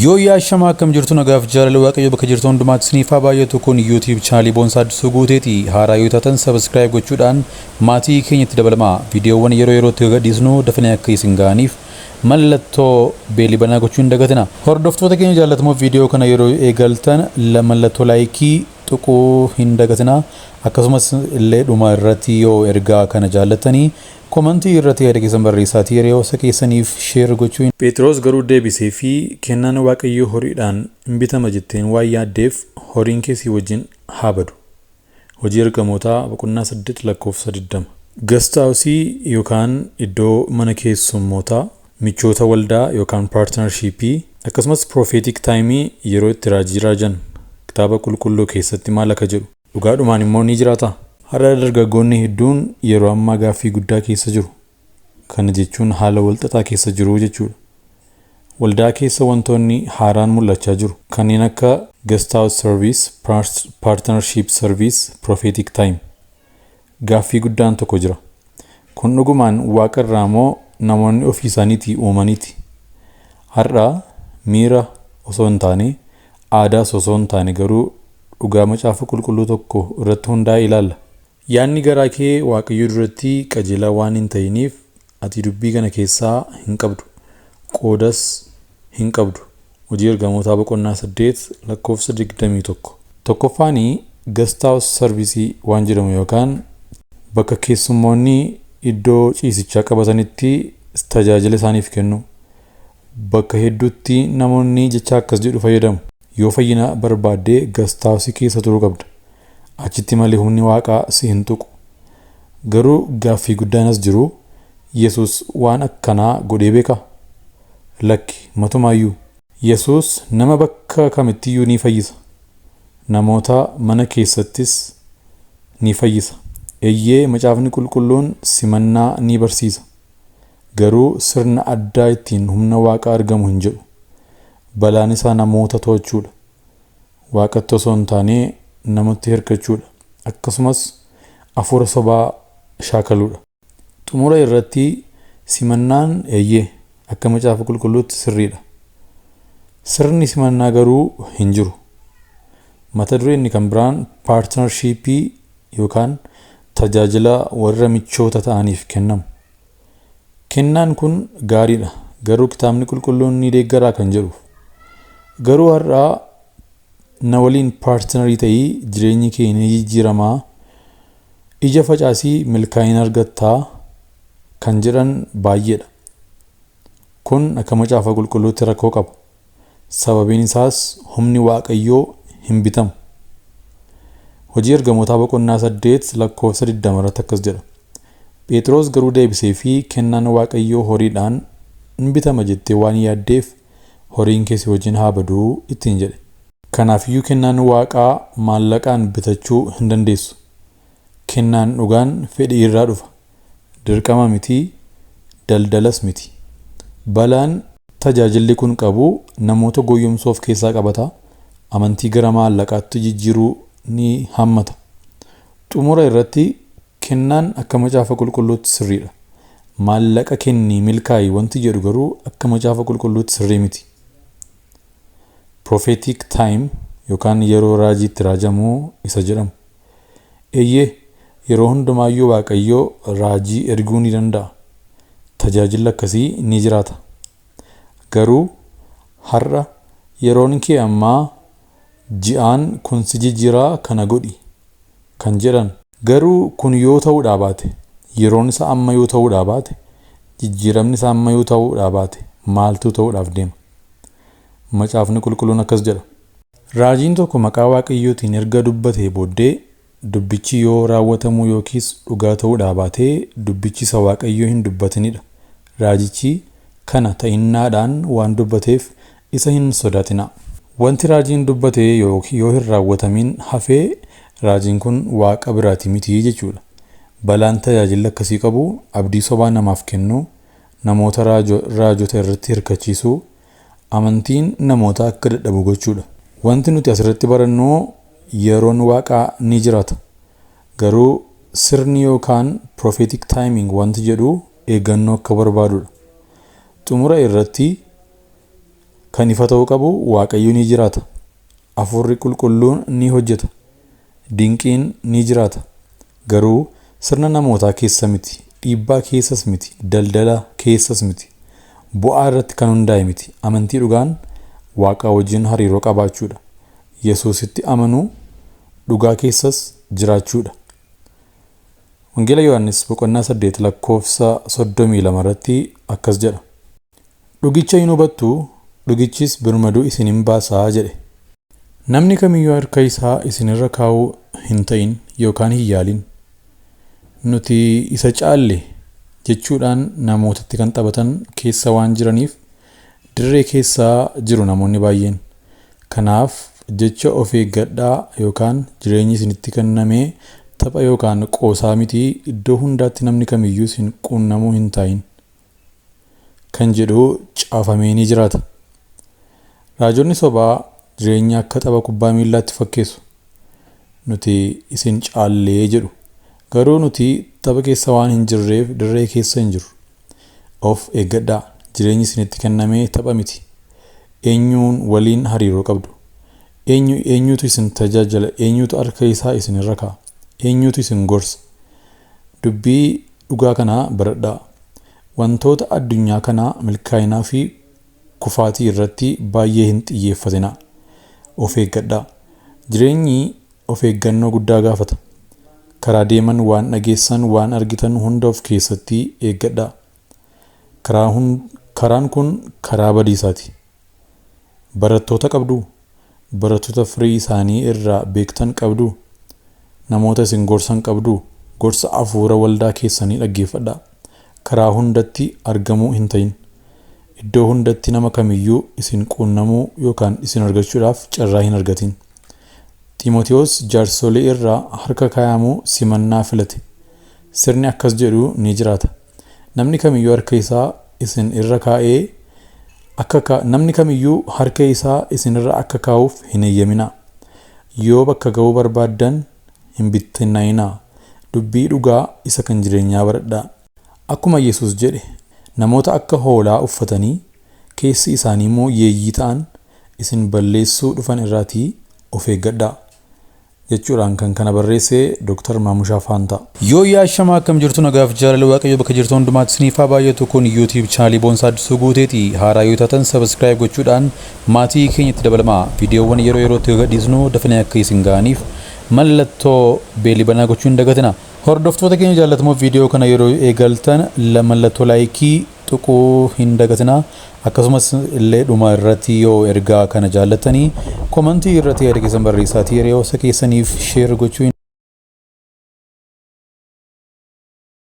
Yoo yaashamaa akkam jirtu nagaaf jaalala Waaqayyo bakka jirtu hundumaatti isiniif haa baay'atu. Kun YouTube chaanalii Boonsaa Addisuu Guuteeti. Haaraa yoo taatan subscribe gochuudhaan maatii keenyatti dabalamaa. Viidiyoowwan yeroo yerootti gadhiisnu dafanii akka isin ga'aniif mallattoo beelii banaa gochuu hin dagatina. Hordoftoota keenya jaallatamoo, viidiyoo kana yeroo eegaltan mallattoo like tuquu hin dagatina. Akkasumas illee dhuma irratti yoo ergaa kana jaallattanii comment irratti yaada keessan barreessaatii hiriyoota keessaniif share gochuu. Phexros garuu deebisee fi kennaan Waaqayyoo horiidhaan hin bitama jetteen waan yaaddeef horiin keessii wajjin haa badu. Hojii Ergamootaa boqonnaa 8 lakkoofsa 20. Guest house yookaan iddoo mana keessummootaa, michoota waldaa yookaan partnership, akkasumas prophetic time, yeroo itti raajii raajan, kitaaba qulqulluu keessatti maal akka jedhu dhugaadhumaan immoo ni jiraata. Har'a dargaggoonni hedduun yeroo ammaa gaaffii guddaa keessa jiru. Kana jechuun haala walxaxaa keessa jiru jechuudha. Waldaa keessa wantoonni haaraan mul'achaa jiru. Kanneen akka guest house service, partnership service, prophetic time. Gaaffii guddaan tokko jira. Kun dhugumaan Waaqa irraa moo namoonni ofii isaaniitii uumaniiti? Har'a miira osoo hin taane, aadaas osoo hin taane, garuu dhugaa Macaafa Qulqulluu tokko irratti hundaa'e ilaalla. Yaadni garaa kee Waaqayyo duratti qajeelaa waan hin ta'iniif ati dubbii kana keessaa hin qabdu. Qoodas hin qabdu. Hojii Ergamootaa boqonnaa 8 lakkoofsa 21. Tokkoffaanii guest house service waan jedhamu yookaan bakka keessummoonni iddoo ciisichaa qabatanitti tajaajila isaaniif kennu. Bakka hedduutti namoonni jecha akkas jedhu fayyadamu. Yoo fayyina barbaaddee guest house keessa turuu qabda. Achitti malee humni Waaqaa si hin tuqu. Garuu gaaffii guddaan as jiru, Yesus waan akkanaa godhee beekaa? Lakki, matumaayyuu. Yesus nama bakka kamittiyyuu ni fayyisa. Namoota mana keessattis ni fayyisa. Eeyyee, Macaafni Qulqulluun simannaa ni barsiisa. Garuu sirna addaa ittiin humna Waaqaa argamu hin jedhu. Balaan isaa namoota to'achuudha. Waaqatti osoo hin taane namatti hirkachuudha. Akkasumas hafuura sobaa shaakaluudha. Xumura irratti simannaan, eeyyee, akka Macaafa Qulqulluutti sirriidha. Sirni simannaa garuu hin jiru. Mata dureen inni kan biraan partnership yookaan tajaajila warra michoota ta'aniif kennamu. Kennaan kun gaariidha. Garuu Kitaabni Qulqulluun ni deeggaraa kan jedhuuf. Garuu har'aa na waliin partner ta'ii jireenyi kee ni jijjiiramaa, ija facaasii milkaa'ina argattaa kan jedhan baay'eedha. Kun akka Macaafa Qulqulluutti rakkoo qaba. Sababiin isaas humni Waaqayyoo hin bitamu. Hojii Ergamootaa boqonnaa 8 lakkoofsa 20 irratti akkas jedha. Phexros garuu deebisee fi kennaan Waaqayyoo horiidhaan hin bitama jettee waan yaaddeef horiin kee si wajjin haa baduu ittiin jedhe. Kanaafiyyuu kennaan Waaqaa maallaqaan bitachuu hin dandeessu. Kennaan dhugaan fedhii irraa dhufa. Dirqama miti, daldalas miti. Balaan tajaajilli kun qabu namoota goyyomsuu of keessaa qabata. Amantii gara maallaqaatti jijjiiruu ni hammata. Xumura irratti kennaan akka Macaafa Qulqulluutti sirriidha. Maallaqa kennii milkaa'i wanti jedhu garuu akka Macaafa Qulqulluutti sirrii miti. Prophetic time yookaan yeroo raajiitti raajamuu isa jedhamu. Eeyyee, yeroo hundumaayyuu Waaqayyoo raajii erguu ni danda'a. Tajaajilli akkasii ni jiraata. Garuu har'a yeroon kee ammaa, ji'aan kun si jijjiiraa, kana godhi kan jedhan. Garuu kun yoo ta'uudhaa baate, yeroon isa amma yoo ta'uudhaa baate, jijjiiramni isaa amma yoo ta'uudhaa baate, maaltu ta'uudhaaf deema? Macaafni Qulqulluun akkas jedha. Raajiin tokko maqaa Waaqayyootiin erga dubbatee booddee dubbichi yoo raawwatamuu yookiis dhugaa ta'uudhaa baatee, dubbichi isa Waaqayyoo hin dubbatinidha. Raajichi kana ta'innaadhaan waan dubbateef isa hin sodaatinaa. Wanti raajiin dubbate yoo hin raawwatamin hafee, raajiin kun Waaqa biraati miti jechuudha. Balaan tajaajilli akkasii qabu abdii sobaa namaaf kennuu, namoota raajota irratti hirkachiisuu, amantiin namoota akka dadhabu gochuudha. Wanti nuti asirratti barannu yeroon Waaqaa ni jiraata. Garuu sirni yookaan prophetic timing wanti jedhu eeggannoo akka barbaadudha. Xumura irratti Kan ifa ta'uu qabu Waaqayyo ni jiraata. Hafuurri qulqulluun ni hojjeta. Dinqiin ni jiraata. Garuu sirna namootaa keessa miti, dhiibbaa keessas miti, daldala keessas miti. Bu'aa irratti kan hundaa'e miti. Amantii dhugaan Waaqa wajjin hariiroo qabaachuudha. Yesuusitti amanuu dhugaa keessas jiraachuudha. Wangeela Yohaannis boqonnaa 8 lakkoofsa 32 irratti akkas jedha. Dhugicha hin hubattu, dhugichis birmaduu isin hin baasaa jedhe. Namni kamiyyuu harka isaa isinirra kaa'uu hin ta'in yookaan hin yaalin. Nuti isa caalle jechuudhaan namootatti kan taphatan keessa waan jiraniif dirree keessaa jiru namoonni baay'een. Kanaaf jecha of eeggadhaa yookaan jireenyi isinitti kennamee tapha yookaan qoosaa miti, iddoo hundaatti namni kamiyyuu isin quunnamuu hin taa'in kan jedhu caafamee ni jiraata. Raajonni sobaa jireenya akka tapha kubbaa miillaatti fakkeessu. Nuti isin caallee jedhu. Garuu nuti tapha keessa waan hin jirreef dirree keessa hin jirru. Of eeggadhaa. Jireenyi isinitti kennamee tapha miti. Eenyuun waliin hariiroo qabdu? Eenyu eenyutu isin tajaajila? Eenyutu harka isaa isinirra kaa'a? Eenyutu isin gorsa? Dubbii dhugaa kanaa baradhaa. Wantoota addunyaa kanaa milkaa'inaa fi kufaatii irratti baay'ee hin xiyyeeffatinaa. Of eeggadhaa. Jireenyi of eeggannoo guddaa gaafata. Karaa deeman waan dhageessan, waan argitan hunda of keessatti eeggadhaa. Karaan kun karaa badiisaati. Barattoota qabduu? Barattoota firii isaanii irraa beektan qabduu? Namoota isin gorsan qabduu? Gorsa hafuura waldaa keessanii dhaggeeffadhaa. Karaa hundatti argamuu hin ta'in. Iddoo hundatti nama kamiyyuu isin quunnamuu yookaan isin argachuudhaaf carraa hin argatin. Xiimotewos jaarsolii irraa harka kaa'amuu simannaa filate. Sirni akkas jedhu ni jiraata. Namni kamiyyuu harka isaa isin irra kaa'ee akka namni kamiyyuu harka isaa isin irra akka kaa'uuf hin eeyyaminaa. Yoo bakka ga'uu barbaaddan hin bittinnaa'inaa. Dubbii dhugaa isa kan jireenyaa baradhaa. Akkuma Yesuus jedhe, namoota akka hoolaa uffatanii keessi isaanii immoo yeeyyii ta'an isin balleessuu dhufan irraatii of eeggadhaa jechuudhaan kan kana barreesse Dr. Maamushaa Faantaa. Yoo yaashamaa akkam jirtu, nagaaf jaalala Waaqayyo bakka jirtu hundumaatti isiniif haa baay'atu. Kun YouTube chaanalii Boonsaa Addisuu Guuteeti. Haaraa yoo taatan subscribe gochuudhaan maatii keenyatti dabalamaa. Viidiyoowwan yeroo yerootti gadhiisnu dafanii akka isin ga'aniif mallattoo beelii banaa gochuu hin dagatina. Hordoftoota keenya jaallatamoo, viidiyoo kana yeroo eegaltan mallattoo laayikii tuquu hin dagatina. Akkasumas illee dhuma irratti yoo ergaa kana jaallattanii koomantii irratti yaada keessan barreessaatii hiriyoota keessaniif share gochuu